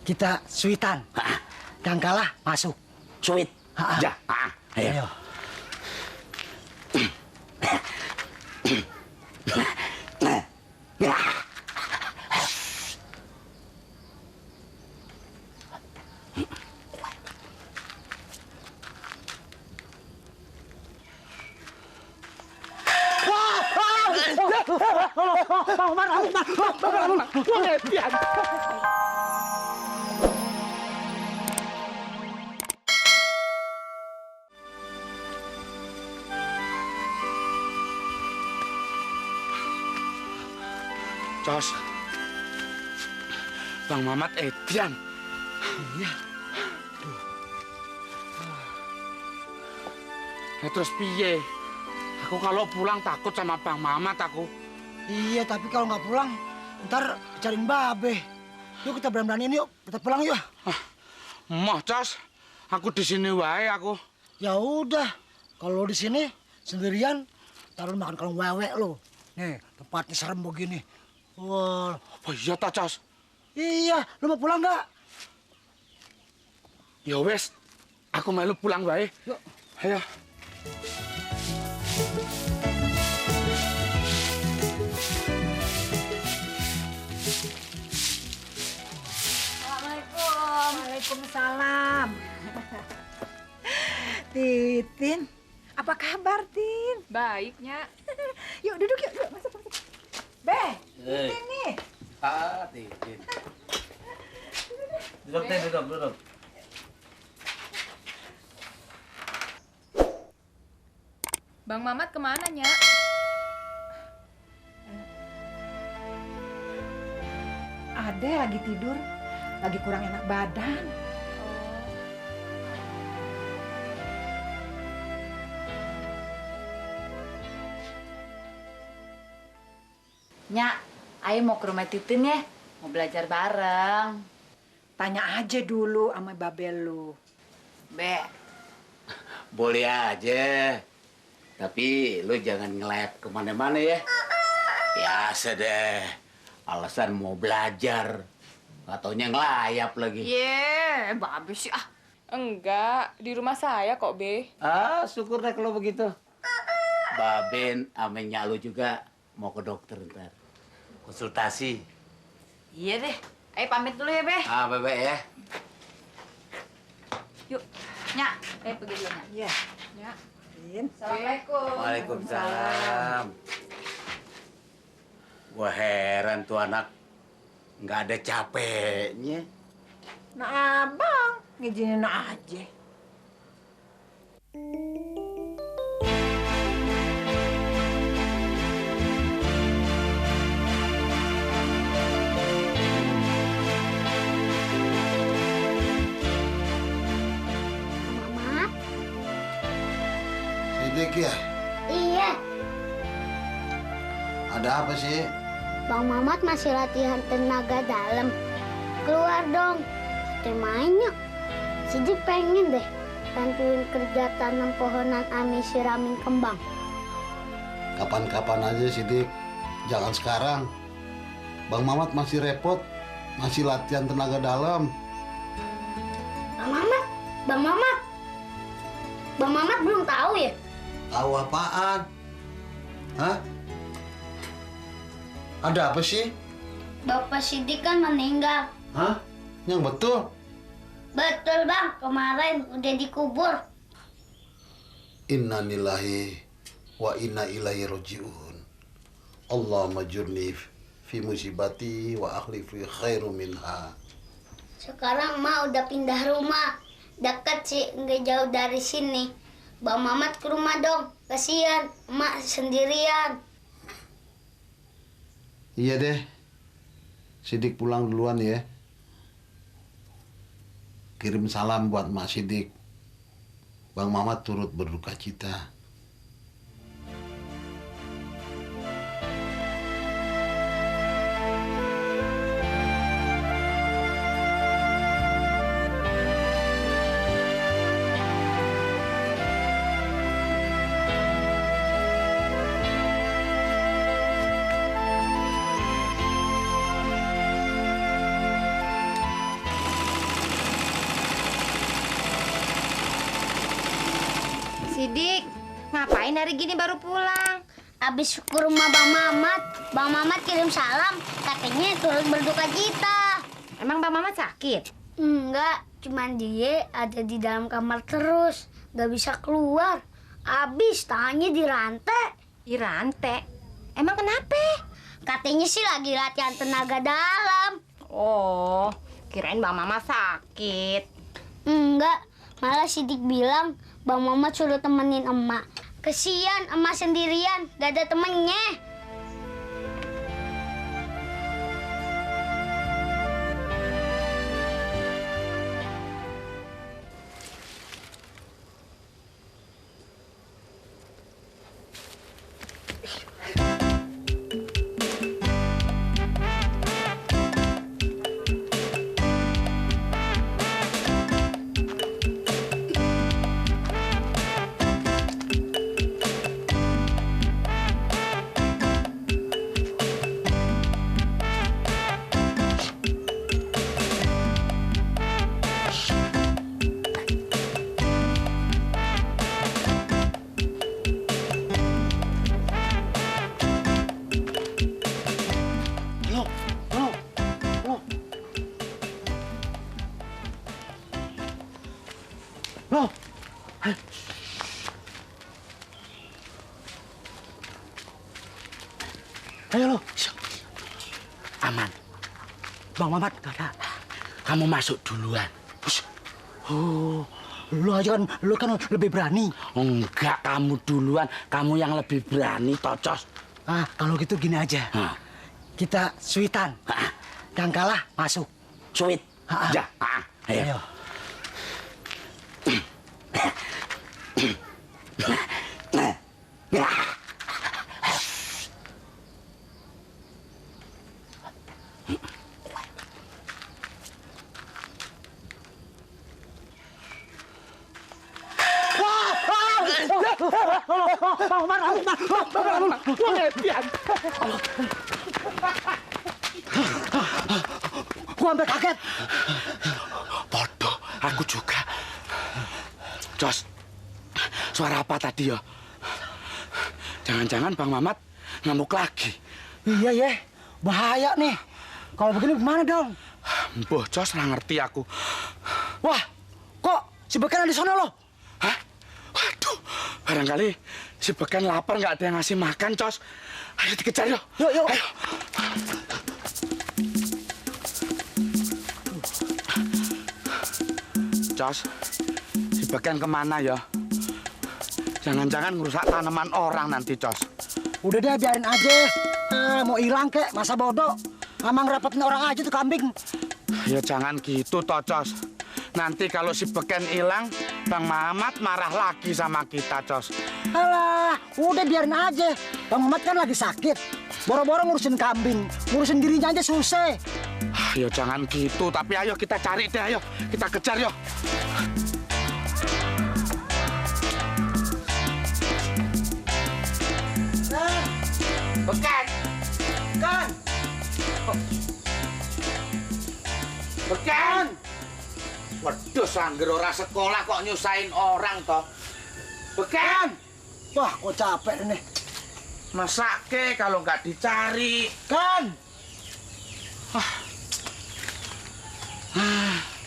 Kita suitan. Yang kalah masuk. Suit. Ya. Ayo. Jos, Bang Mamat edan. Iya. Terus piye? Aku kalau pulang takut sama Bang Mamat aku. Iya, tapi kalau nggak pulang, ntar cariin babe. Yuk kita berani-beraniin yuk, kita pulang yuk. Moh, Jos, aku di sini wae aku. Ya udah, kalau di sini sendirian, taruh makan kalung wewe lo. Nih, tempatnya serem begini. Wah, Oh iya ta, Jos? iya, lu mau pulang nggak? Ya wes, aku melu pulang wae. Yuk. Ayo. Assalamualaikum. Waalaikumsalam. Titin, apa kabar, Tin? Baiknya. Yuk duduk yuk, masuk. Be, Titin nih. Titin. Duduk. Bang Mamat kemana, Nyak? Ade lagi tidur, lagi kurang enak badan. Nyak, ayo mau ke rumah Titin ya, mau belajar bareng. Tanya aja dulu sama babel lu. Be, Boleh aja. Tapi lu jangan ngelayap kemana-mana ya. Biasa deh. Alasan mau belajar. Gak taunya ngelayap lagi. babe sih ah. Enggak, di rumah saya kok, Be. Syukur deh kalau begitu. Baben amennya lu juga mau ke dokter ntar. Konsultasi. Iya deh, ayo pamit dulu ya, Be. Bebe ya. Yuk, Nyak, pergi dulu, Nyak. Iya, Nyak. Tin. Assalamualaikum. Waalaikumsalam. Gua heran tuh anak. Nggak ada capeknya. Nah, abang ngizinin aja. Mamat? Sidik ya? Iya, Ada apa sih? Bang Mamat masih latihan tenaga dalam. Keluar dong, kita main yuk. Sidik pengen deh bantuin kerja tanam pohonan Ami siramin kembang. Kapan-kapan aja Sidik. Jangan sekarang. Bang Mamat masih repot. Masih latihan tenaga dalam. Bang Mamat, Bang Mamat. Bang Mamat belum tahu ya? Tahu apaan? Hah? Ada apa sih? Bapak Sidik kan meninggal. Hah? Yang betul? Betul bang, kemarin udah dikubur. Inna lillahi wa inna ilaihi roji'un. Allahumma jurni fi musibati wa akhli fi khairu minha. Sekarang emak udah pindah rumah. Dekat sih, nggak jauh dari sini. Bang Mamat ke rumah dong, kasihan emak sendirian. Iya deh. Sidik pulang duluan ya. Kirim salam buat Mak Sidik. Bang Mamat turut berduka cita. Sidik, ngapain hari gini baru pulang? Abis ke rumah Bang Mamat. Bang Mamat kirim salam, katanya turut berduka cita. Emang Bang Mamat sakit? Enggak, cuman dia ada di dalam kamar terus, gak bisa keluar. Abis tangannya dirantai. Dirantai? Emang kenapa? Katanya sih lagi latihan tenaga dalam. Oh, kirain Bang Mamat sakit. Enggak, malah Sidik bilang Bang Mamat suruh temenin emak. Kesian emak sendirian, gak ada temennya. Loh, ayo lo. Aman. Bang Mamat gak ada. Kamu masuk duluan. Oh, lu kan lebih berani. Enggak, kamu duluan. Kamu yang lebih berani, Tocos. Ah, kalau gitu gini aja. Kita suitan. Yang kalah masuk. Sweet. Ya, ayo. Gua sampai kaget. Bodoh, aku juga. Jos, suara apa tadi ya? Jangan-jangan Bang Mamat ngamuk lagi. Iya ya, bahaya nih. Kalau begini gimana dong? Mbah Jos, nggak ngerti aku. Wah, kok si Beken ada di sana loh? Hah? Waduh, barangkali si Beken lapar nggak ada yang ngasih makan, Cos. Ayo dikejar yuk. Yuk. Ayo. Cos, si Beken kemana ya? Jangan-jangan ngerusak tanaman orang nanti, Cos. Udah deh, biarin aja. Mau hilang kek, masa bodoh. Emang ngerepotin orang aja tuh kambing. Ya jangan gitu, toh, Cos. Nanti kalau si Beken hilang, Bang Mamat marah lagi sama kita, Cos. Alah, udah biarin aja. Bang Mamat kan lagi sakit. Boro-boro ngurusin kambing. Ngurusin dirinya aja susah. Ya jangan gitu, tapi ayo kita cari deh, ayo. Kita kejar, yuk. Beken! Beken! Beken! Waduh, sangger ora sekolah kok nyusahin orang, toh. Beken! Wah, kok capek nih. Masake kalau nggak dicari. Kan!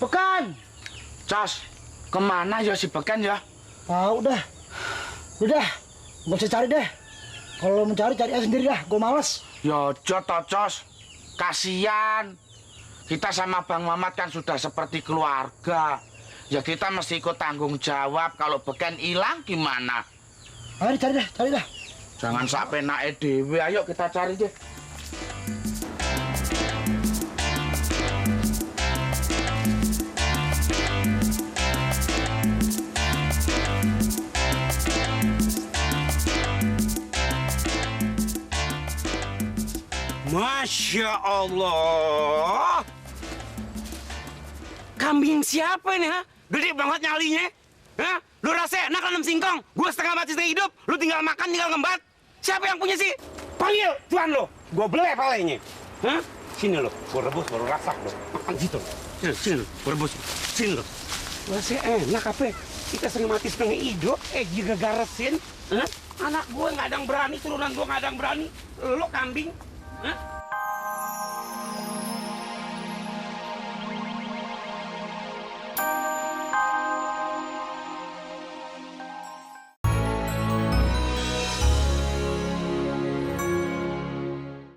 Beken! Cos, kemana ya si Beken ya? Udah, nggak usah cari deh. Kalau mencari, cari aja sendiri dah. Gue males. Yojo toh, Cos. Kasian. Kita sama Bang Mamat kan sudah seperti keluarga. Ya kita mesti ikut tanggung jawab. Kalau Beken hilang gimana? Ayo cari dah. Jangan sampai naik dewe. Ayo kita cari deh. Masya Allah. Kambing siapa ini, ha? Gede banget nyalinya. Hah? Lu rasa enak nanam singkong? Gua setengah mati setengah hidup. Lu tinggal makan, tinggal ngembat. Siapa yang punya sih? Panggil tuan lo. Gua belai palanya. Hah? Sini lo. Gua rebus baru rasak lo. Makan situ. Sini lo. Gua rebus. Sini lo. Rasa enak apa? Kita setengah mati setengah hidup, juga garesin. Anak gue nggak ada yang berani, turunan gue nggak ada yang berani. Lo kambing.